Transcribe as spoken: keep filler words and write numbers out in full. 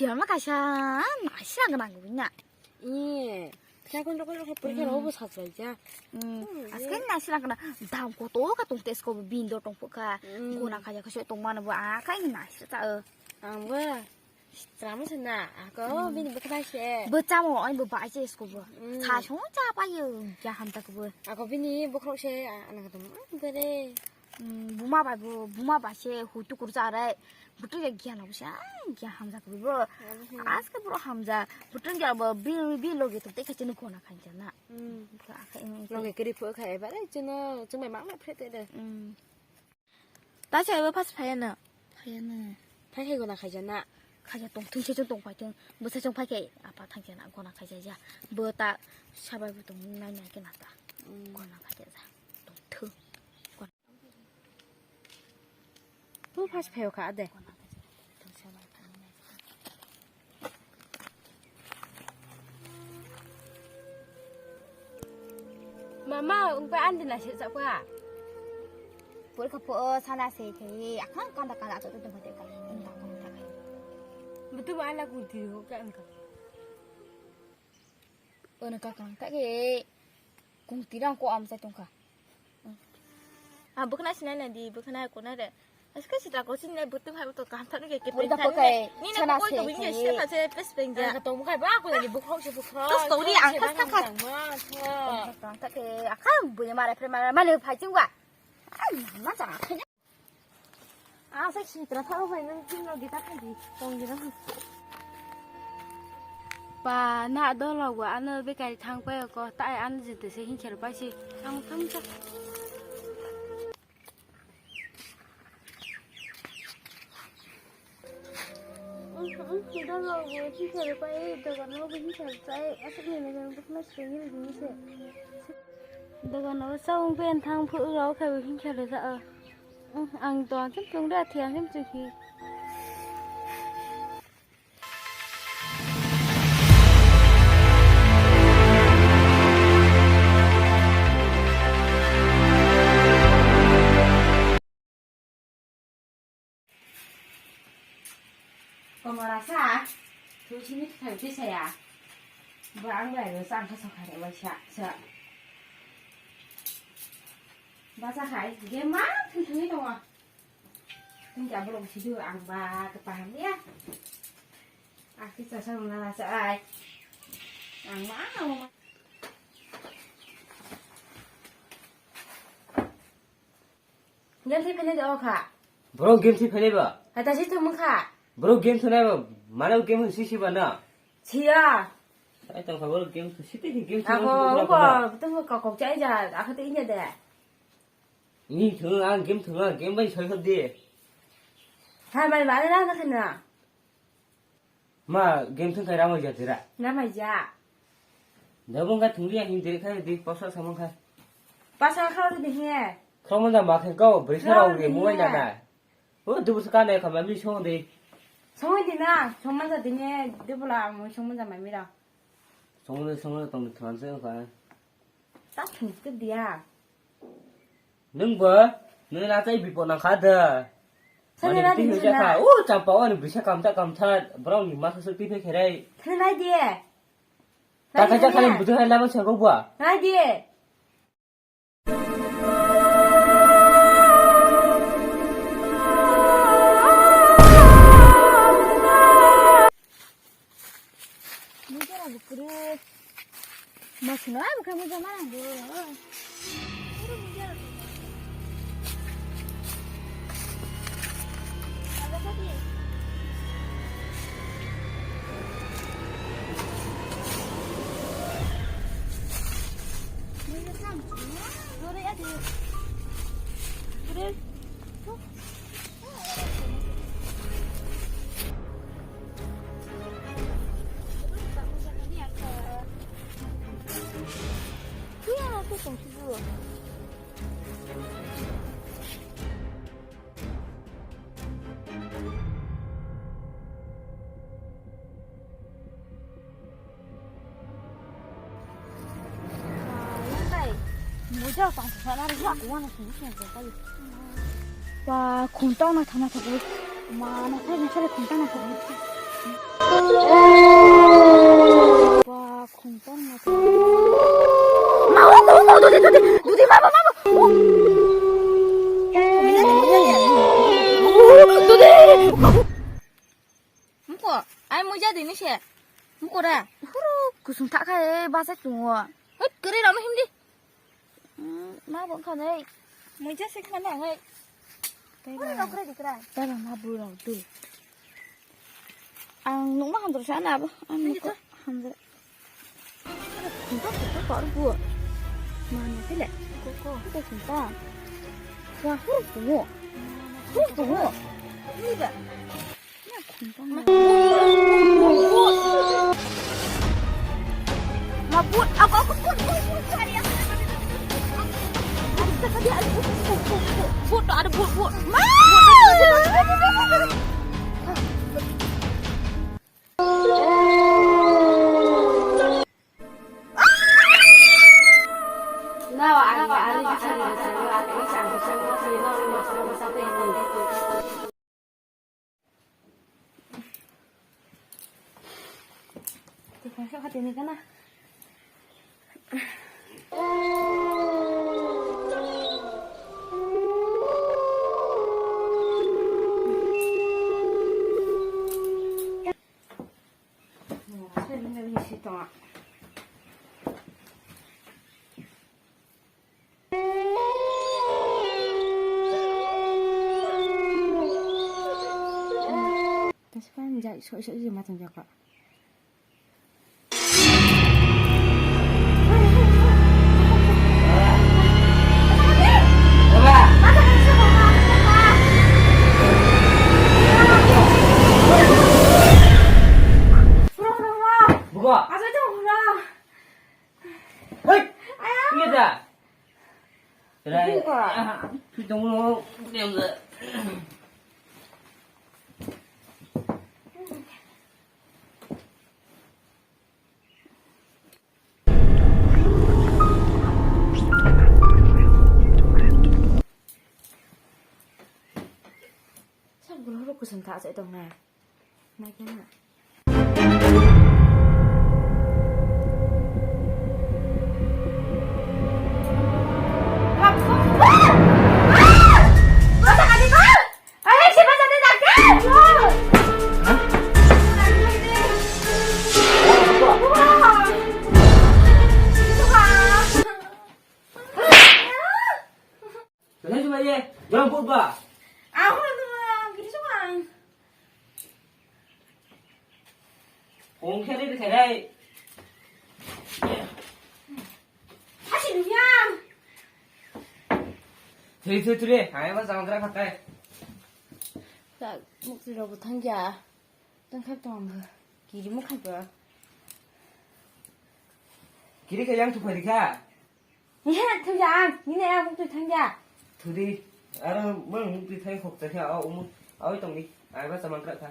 Yama kaisa naisira gwnang gwnang na. Ee, kisa kon rokon rokon porikha rok bo sajai ja. Hmm, aske naisira gwnang dam koto ka tong tes ko bindo tong phuka. Hmm. Gona kaya kaso tong mano bo a kai naisira ta. Ang bo. Chama se na, ako bini bwkhwnai se. Bo chamo, ai bo bai se school bo. Mm. Sa song cha pa yo, kya ham ta ko bo. Ako bini bokhorok se, a, ana ka tong, ah, bere. Mm, buma bai bo, buma bai se, hu tu kur cha rai. Butu ya kya na bo se, ah, kya ham ta ko bo. Aske bro ham ja, butu ya bo, bi, bi loge to te ka chini kona khan cha na. Mm. Ka, ka, mm, loge kiri phu kha e bare, chino, chumai mang na phe te de. Mm. Ta se abo phas phaiya na. Phaiya na. Phai khai gona khaija na. Khaija tong thung se tong phai thung. Bwsa chong phai khe apa thang khe na gona khaija ja. Bo ta sabai bo tong nai nai khe na ta. Mm. Gona khaija ja. Tong thung. Bu phas phaio kha de. Mama, ungpa andi na se chapa. Porikha pho sana se khe, akhang kanda kanda to to to te kai, unda kanda kai. Betul ba ala kunti ho ka angka. Ono ka kang ta ke. Kung tirang ko am sa tong kha. A bwkhwnai sinai nai di, bwkhwnai ko nai re. Aske sita ko sinai bwtwng hai to kam thani ke ke. Pori da pen thani pokai, ne. Ni na sana ko se ko ni ke. Sita se pes pen ja. Ang ka tong kai ba ko ni bukhok se bukhok. To story ang ka ka. Tong ka ke akha buya mara pre mara male phai ching wa. Ai, ma cha. Asa sitra tharo bai nang tin lo gita khai di tong gita. Pa na do lo wa ano bekari thang pa ko ta ai ano jete se hin khel pa si. Ang thang cha. Dogan o bo chawng pen thang phuru rok khe bo hing khe rwjak o. Ang to ang chum chum de, athi ang chum chum hi. Komora sa, thungsini thai khe saya. Bo ang bai bo chang kha sokha re bai sa, sa. Ba sa khai, ge ma thung thungni tongo. Thung ja bolong sidu ang ba kepaham ya. Aki sa sa na sa ai. Ang ma, ang ma. Game si phene de o kha. Bro game si phene ba? Hata si thum kha. Bro game thunai ba? Mana game si si ba na? Siya. Ai tong kha bro game si te game si. Ako uko tum ka kok chai ja, ako te inya de. Ni thung ang game thung ang game bai soi khap de. Hai mai ba na na khana. Ma, game thung khai ramai ja tira. Ramai ja. Da bung ka thung ya hin tira khai di, pasa samang khai. Pasa khai di he. Samang da ma khai kau, brisa rau di, mobile da na. O, du bus ka na kha ma mi song di. Song di na, samang da di ne, du bula mo samang da ma mi ra. Song di, song di tong thang se ka. Ta thung ke dia. Nwng bo, nwng na chai bipot nang kha da. Sani mani na twi di hoi ja kha. Sani. O champa o ani bisa kamta kamta, borok ni masa so twi phai kherai. Sani nai di. Ta kha ja kha bujo hai lama se go bua. Nai di. Mujara bukuri. Masino ai bukai mujara mana do. Ba, khunta na thana thabo. Ma, na thai na sare khunta na thabo. Ba, khungtang ma. Ma, o, o, o, dudi, dudi, dudi, ma, ma, ma, ma. Dudi. Muko, ai muja dini se. Muko ra. Huru kusung thak khai, basa chungo. Hei, kiri rano himdi. Hmm, ma bong khanai. Muja se khana ngai. Tei ba. Huru rok rai dikra. Tei ba ma bu rok tu. Ang nungma hamjak sana abo. Ang nungma hamjak. Khungta khungta kok bu. Mana kele. Kok kok. Khungta khungta. Wah, huruf tungo. Huruf tungo. Ini ba. Ya khungta. Mabut, aku aku pun pun pun cari aku. Ada but, but, but, but, but, ada but, but. Ma! Tasi kan jai soi soi je matang jaka. Buka. Hei! Iya dah. Rai. Buka. Ah, tu tunggu. Diam dah. Sak bwrwi rok kwcham ta achai tong nai. Nai khe na. Belai cuma ye, jangan buat ba. Aku tu gini semua. Ong kiri di kiri. Asin ya. Tui tui tui, hai mas jangan gerak pakai. Tak mukti rogo thangya. Tangkhak tong kiri mukha ba. Kiri khe yang tupai rikha. He, thangya ang. Nini ang mukti thangya. Thudi. Aro mang mukti thai khok chakha o umu. Awi tongni. Aiba chamang krak kha.